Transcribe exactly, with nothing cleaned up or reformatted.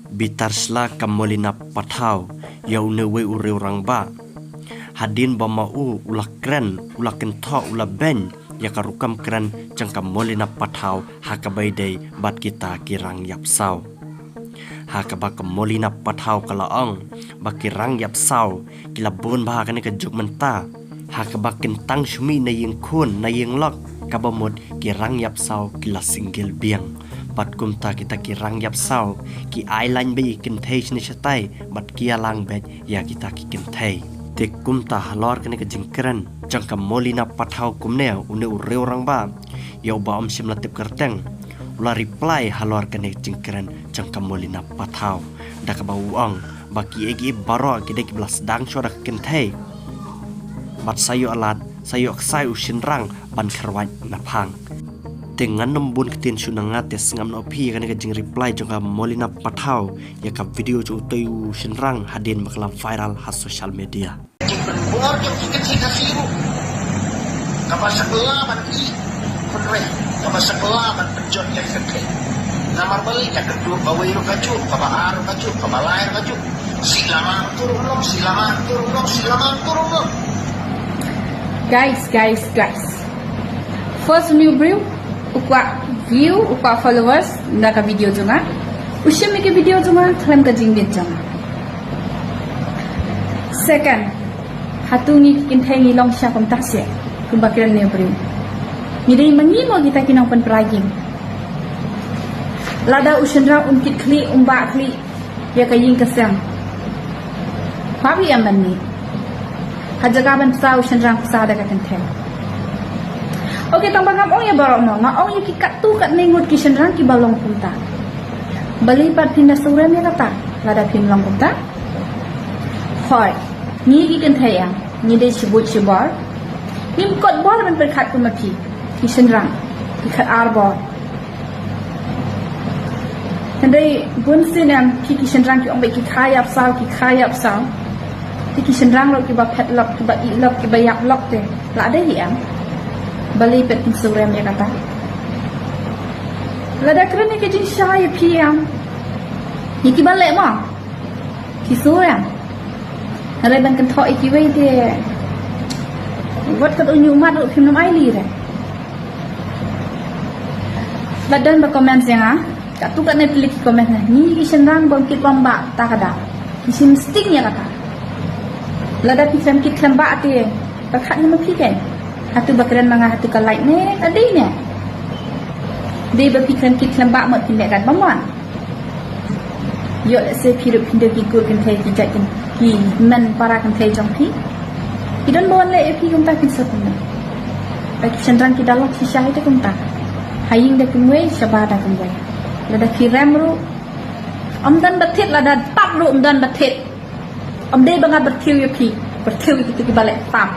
Bitar sla ka Molina Pathaw ïa une uwei u riew rangbah. Hadien ba ma u u la kren, u la kynthoh, u la beiñ ïa ka rukom kren jong ka Molina Pathaw ha kaba ïadei bad kita ki rang ïapsaw. Ha kaba ka Molina Pathaw ka la ong ba ki rang ïapsaw ki la bun bha ha kane ka juk mynta. Ha kaba kin tang shu mih na ïing khun na ïing lok, kaba mut ki rang ïapsaw ki la single biang. Bad kumta kita ki rang ïapsaw ki ai lain beit ïa ki kynthei shane shatai bad ki ïalang beit ïa kita ki kynthei. Te kumta halor kane ka jingkren jong ka Molina Pathaw kumne, une u riew rangbah, ïa uba ym shym la tip kyrteng, u la reply halor kane ka jingkren jong ka Molina Pathaw da kaba u ong ba kiei kiei baroh ki dei kiba la sdang shuwa da ka kynthei. Bad sa ïoh lad, sa ïoh ksai u shynrang ban kyrwat na phang. Te ngan ym bun ktien shuh na nga, te sngap noh phi ïa kane ka jingreply jong ka Molina Pathaw ïa ka video jong utei u shynrang hadien ba ka la viral ha social media. Bor jong ki kynthei Khasi ruh kaba sa kylla ban ïeh kynrei, kaba sa kylla ban pynjot ïa ki kynthei. Namar balei? Ka kynduh kawei ruh ka juh, kaba ar ruh ka juh, kaba lai ruh ka juh. Sila mang turun long, sila mang turun long, sila mang turun long. Guys, guys, guys. First, une u briew u kwah view, u kwah followers na ka video jong nga. U shim ïa ka video jong nga khlem ka jingmut jong nga. Second, hato ngi ki kynthei ngi long shisha kumta seh, kumba kren une u briew? Ngi dei ma ngi mo kita ki nongpynpra ïing? Lada u shynrang um kit khlieh, um bah khlieh ïa ka ïing ka sem, pap ïa em ban mih? Ha jaka ban psa, u shynrang psa da ka kynthei. Okay, tang ba ngam ong ïa baroh noh, nga ong ïa ki katto katne ngut ki shynrang kiba long kumta. Balei pat phin da sngewrem ïa kata lada phim long kumta? Hooid, ngi ki kynthei, ngi dei shibuit shibor. Ngim kot bor ban pyrkhat kum ma phi ki shynrang, ki khat ar bor. Hynrei bunsien em, phi ki shynrang ki ong beit ki kha ïapsaw, ki kha ïapsaw. Te ki shynrang ruh kiba phet lok, kiba ih lok, kiba ïap lok te la dei hi em? Balei pat phin sngewrem ïa kata? Lada kren ïa ka jingshai ïa phi em, ïa kiba leh mo ki sngewrem. Hynrei ban kynthoh ïa kiwei te, wat kat u ñiuh mat ruh phim nym ai lei re. Bad don ba comment ïa nga, katto katne phi leit ki comment na, ngi ki shynrang bym kit bym bah ta ka daw, ki shim sting ïa kata. Lada phi khlem kit khlem bah te, ba khat ne ma phi kein? Hato ba kren ma nga hato ka lait ne ka dei ne? Dei ba phi khlem kit khlem bah mut phin leh kat ba mon. Ïoh lehse phi ruh phin dei ki kur kynthei, ki jait kyn-, ki men para kynthei jong phi. Ki don ba wan leh ïa phi kumta, phin sa kumno? Ba ki shynrang ki da lok shisha hi te kumta. Ha ïing da kumwei, shabar da kumwei. Lada phi rem ruh ym don ba thied, lada tap ruh ym don ba thied. Ym dei ba nga pyrthiew ïa phi, pyrthiew ïa kito kiba leh tap.